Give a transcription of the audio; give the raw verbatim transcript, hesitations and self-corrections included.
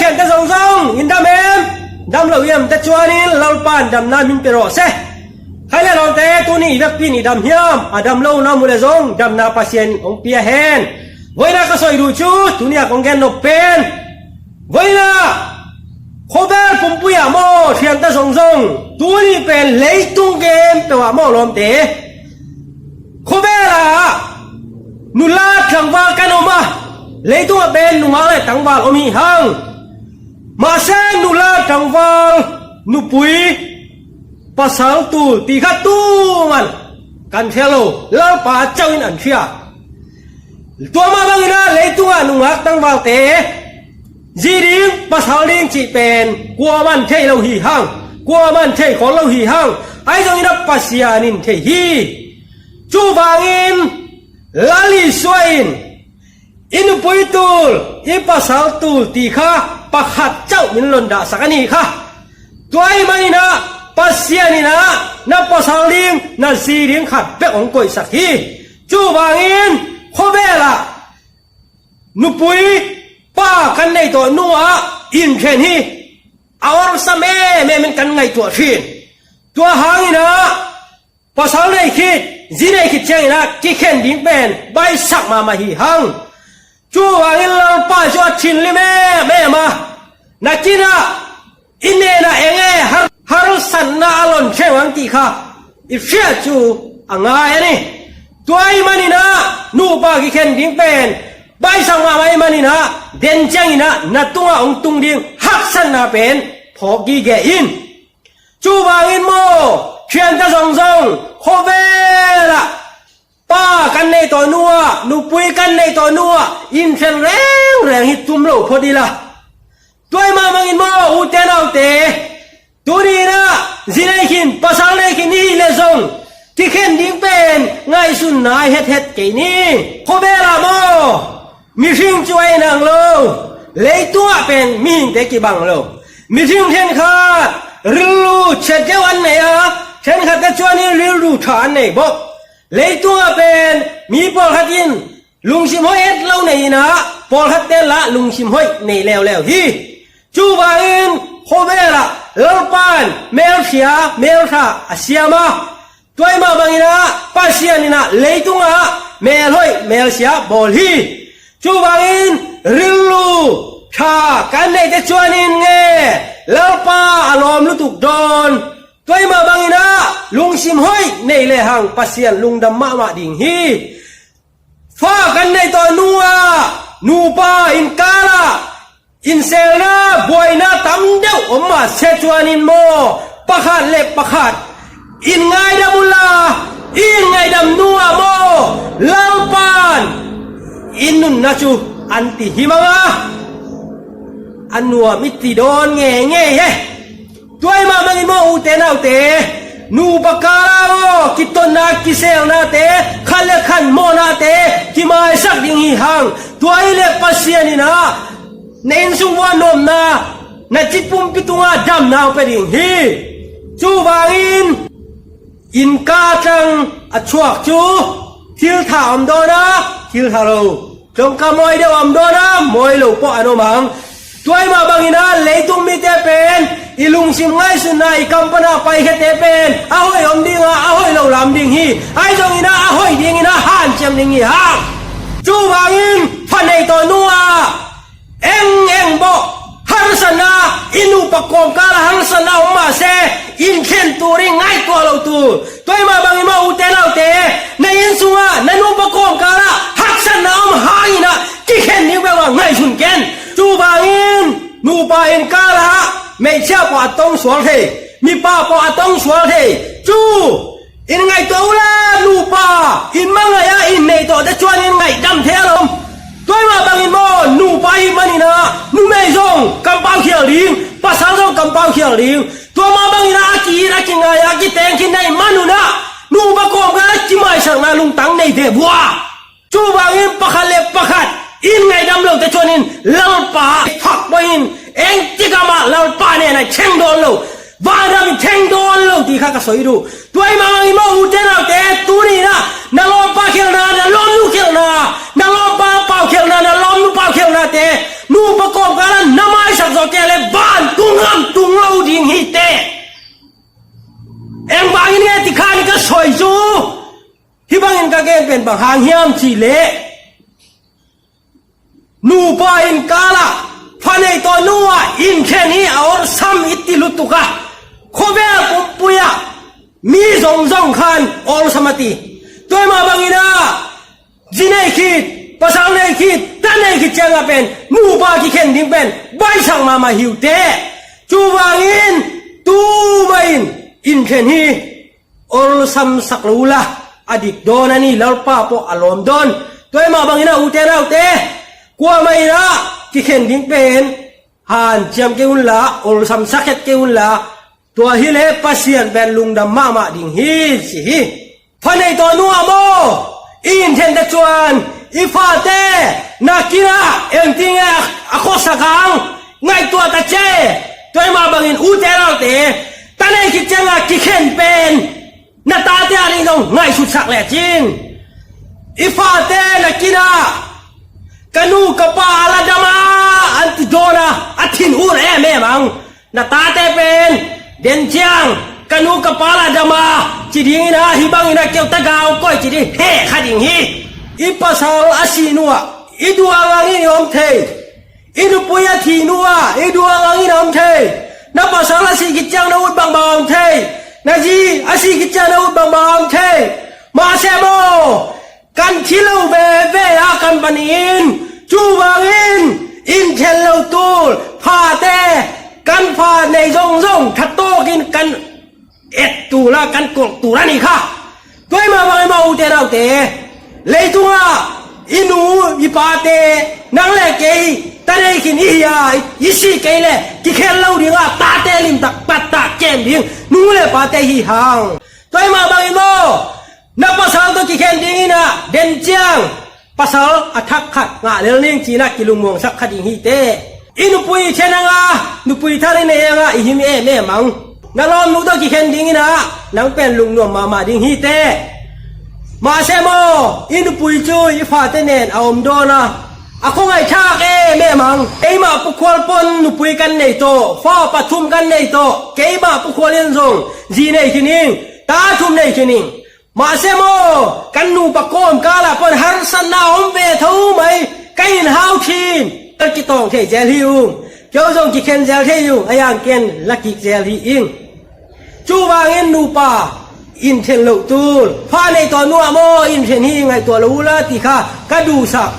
Kente zongzong in dam em? Dam lo hiam? Tua ciangin Lalpa in damna min pia rawh se. Khai le lawmte, tuni i vekpi in i dam hiam? A dam lo na om uh leh zong damna Pasian in hong pia hen. Vawiina ka sawi duh cu tuni a kong gen nop pen, vawiina khuavel pumpui ah maw, thiante zongzong tuni pen leitung khempeuh ah maw lawmte, khuavel ah nula tlangval kan om a, leitung ah pen nungak le tangval om hi hang. Mahse, nula tangval, nupui, pasal tul ti kha tuman kan thei lo, Lalpa cauh in an thei a. Tua mah bangin ah leitung ah nungak tangvalte zi ding pasal ding cih pen kuaman thei lo hi hang, kuaman thei khol lo hi hang. Ahi zongin ah Pasian in thei hi. Cuvangin Lal Isua in i nupui tul, i pasal tul ti kha pakhat cauh min londahsak a ni kha. Tua ahih manin ah Pasian in ah na pasal ding, na zi ding khat bek hong koihsak hi. Cuvangin khuavel ah nupui pa kan neih tawh nu ah in khen hi. A awlsam em em in kan ngaihtuah ṭhin. Tua hangin ah pasal nei khit, zi nei khit ciangin ah kikhen ding pen baihsak mahmah hi hang. Cuvangin Lalpa cu a thinlim em em a, nakin ah i nen ah eng e har, harsatna a lon theng ang ti kha i hriat cu a ngai a ni. Tua ahih manin ah nupa kikhen ding pen baihsak mahmah ahih manin ah den ciangin ah na tungah hong tung ding haksatna pen phawk gige in. Cuvangin maw, thiante zongzong khuavel ah pa kan neih tawh nu ah, nupui kan neih tawh nu ah in khen rengreng hi tum lo phot ila. Tua ahih mah bangin maw, ute naute, tuni in ah zi nei khin, pasal nei khin i hih leh zong kikhen ding pen ngaihsun nai hethet kei ni. Khuavel ah maw, mihring cu a hi nang lo, leitung ah pen mihingte kibang lo. Mihring ṭhenkhat rilru chiat deuh an nei a, ṭhenkhat te ciangin rilru ṭha an nei bawk. Leitung ah pen mi pawlkhat in lungsim hoih et lo nei in ah, pawlkhat te lah lungsim hoih nei leuleu hi. Cuvangin khuavel ah Lalpa in melthia, melṭha a siam a, tua ahih mah bangin ah Pasian in ah leitung ah melhoih melsia bawl hi. Cuvangin rilru ṭha kan neihte ciangin nge Lalpa a lawm lutuk dawn. Tua ahih mah bangin ah lungsim hoih nei lehang Pasian lungdam mahmah ding hi. Fa kan neih tawh nu ah, nupa innkal ah inselna, buaina tam deuh om mah se ciangin maw, pakhat le pakhat in ngaidam unla, i ngaidam nu ah maw, Lalpa in i nunna cu an ti hi mang a, a nuam i ti dawn ngeingei e. Tua ahih mah bangin maw, ute naute, nupa kal ah maw, kitotna, kiselnate, khat le khat mawhnate kimaisak ding hi hang. Tua hi leh Pasian in ah na inn sung vuah nuamna, na ci pumpi tungah damna hong pia ding hi. Cuvangin innkal tang a chuak cu thil ṭha om dawn a, thil ṭha lo, tlawngkam mawi deuh om dawn a, mawi lo pawh an om ang. Tua ahih mah bangin ah leitung mite pen i lungsim ngaihsutna, i kam pan a paikhiate pen a hoih om ding a, a hoih lo lam ding hi. Ahi zongin ah a hoih dingin ah hanciam ding hi hang. Cuvangin fa nei tawh nu ah eng eng bawh harsatna, i nupa kawmkal ah harsatna om mah se, in khen tu ding ngaihtuah lo tu. Tua ahih mah bangin maw, ute naute, na inn sungah na nupa kawmkal ah haksatna om hangin ah kikhen ding peuhmah ngaihsun ken. Cuvangin nupa innkal ah meichia pawh a tong sual thei, mipa pawh a tong sual thei. Cu in ngaihtuah uhla, nupa in mangaih ah in neih tawh te ciangin ngaihdam thei a lawm. Tua ahih mah bangin maw, nupa ahih manin ah numei zong kampau khial ding, pasal zong kampau khial ding. Tua mah bangin ah a ki-it, a kingai, a kiteng khin na hih manun ah nupa kawmkal ah kimaisakna lungtang nei ve vua. Cuvangin pakhat le pakhat in ngaihdam lo te ciangin Lalpa phak pah in, eng tikah mah Lalpa nen ah theng dawn lo, vanram in theng dawn lo ti kha ka sawi duh. Tua ahih mah bangin maw, ute naute, tuni in ah na lawmpa khialhna, na lawmnu khialhna, na lawmpa pau khialhna, na lawmnu pau khialhnate nupa kawmkal ah na maisak zo Bang hang hiam cih leh nupa inn kal ah pha nei tawh nu ah inn khen hi a awlsam i ti lutuk a, khuavel pumpui ah mi zongzong khan awlsam a ti. Tua hi mah bangin ah zi nei khit, pasal nei khit, ta nei khit ciangah pen nupa kikhen ding pen baihsak mahmah hi uh teh. Cuvangin tu mah in inn khen hi awlsamsak lo uh la, a dik dawn a ni, Lalpa pawh a lawm dawn. Tua hi mah bangin ah ute naute, kuamah in ah kikhen ding pen hanciam kei un la, awlsamsak het kei un la, tua hi leh Pasian pen lungdam mahmah ding hi ci hi. Pha nei tawh nu ah maw, i inn khen ta cuan i fate na kin ah engtin nge a khuasak ang, ngaihtuah ta ci. Tua hi mah bangin ute naute, ta nei khit ciangah kikhen pen na tate a ding zong ngaihsutsak lecin, i fate na kin ah ka nu ka pa a la dam a an ti dawn a, a thin ut emem ang. Na tate pen den ciang ka nu ka pa la dam a ci dingin ah hih bangin ah keu tagau koi ci ding heh kha ding hi. I pasal a sih nu ah i duang angin i om thei, i nupui a thi nu ah i duang angin a om thei. Na pasal a sih khit ciang na ut bangbang a om thei. Na zi a sih khit ciang na ut bangbang a om thei. Mahse maw, kan thi lo veve a kan panin, cuvangin inn khen lo tul phate, kan pha nei zongzong thatawkin kan et tul a, kan kolh tul a ni kha. Tua hi mah bangin maw ute naute, leitungah i nu i pate, nang le kei ta nei khin i hi a, i sih kei leh kikhen lo ding a, tate limtak pattah kem ding nu le pate hi hang. Tua hi mah bangin maw, na pasal tawh kikhen dingin ah den ciang pasal a thak khat ngah lel ning ci-in ah kilungmuangsak kha ding hi teh. I nupui thei nang a, nupui thar i nei ang a i him emem ang. Na lawmnu tawh kikhen dingin ah nang pen lungnuam mahmah ding hi teh. Mahse maw, i nupui cu i fate nen a om dawn a, a khuangaih thak emem ang. Keimah pukhual pon nupui kan nei tawh, fa pathum kan nei tawh, keimah pukhual in zong zi nei khin ing, ta thum nei khin ing. Mahse maw, kan nupa kawmkal ah pon harsatna a om ve tho mai. Ka inn hau thin, ka kitawng thei zel hi ung. Keu zong kikhen zel thei ung, a yang ken la kik zel hi ing. Cuvangin nupa inn khen loh tul, pha nei tawh nu ah maw inn khen hi, ngaihtuah lo uh la ti kha ka duhsak.